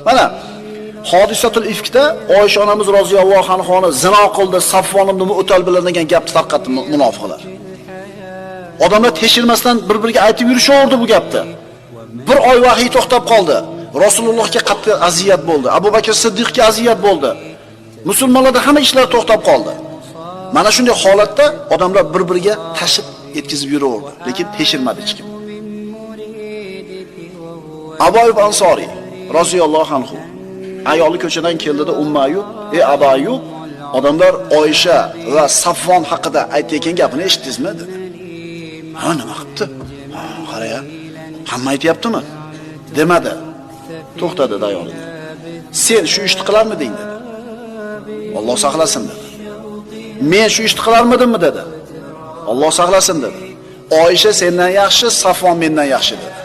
Mana hodisatul ifkda Oysha onamiz roziyallohu anhoni zino qildi, Safvon ibn Mu'tal bilan degan gapni tarqatdi munofiqlar. Odamlar tekshirmasdan bir-biriga aytib yurishaverdi bu gapni. Bir oy vahiy to'xtab qoldi. Rasulullohga qattiq aziyat bo'ldi. Abu Bakr Siddiqga aziyat bo'ldi. Musulmonlarda hamma ishlar to'xtab qoldi. Mana shunday holatda odamlar bir-biriga tashib yetkazib yuraverdi, lekin tekshirmadi hech kim. Abu Ayyub Ansoriy roziyallohu anhu ayoli ko'chadan keldida Ummu Ayyub, "Ey Abu Ayyub, odamlar Oysha va Safvon haqida aytayotgan gapini eshitdingizmi?" dedi. Ha, nima qilibdi? Ha, qara-ya. Hamma aytayaptimi? Demadi. To'xtadi ayoliga. Sen shu ishni qilarmiding dedi. Alloh saqlasin dedi. Men shu ishni qilarmidimmi dedi. Alloh saqlasin dedi. Oysha sendan yaxshi, Safvon mendan yaxshi dedi.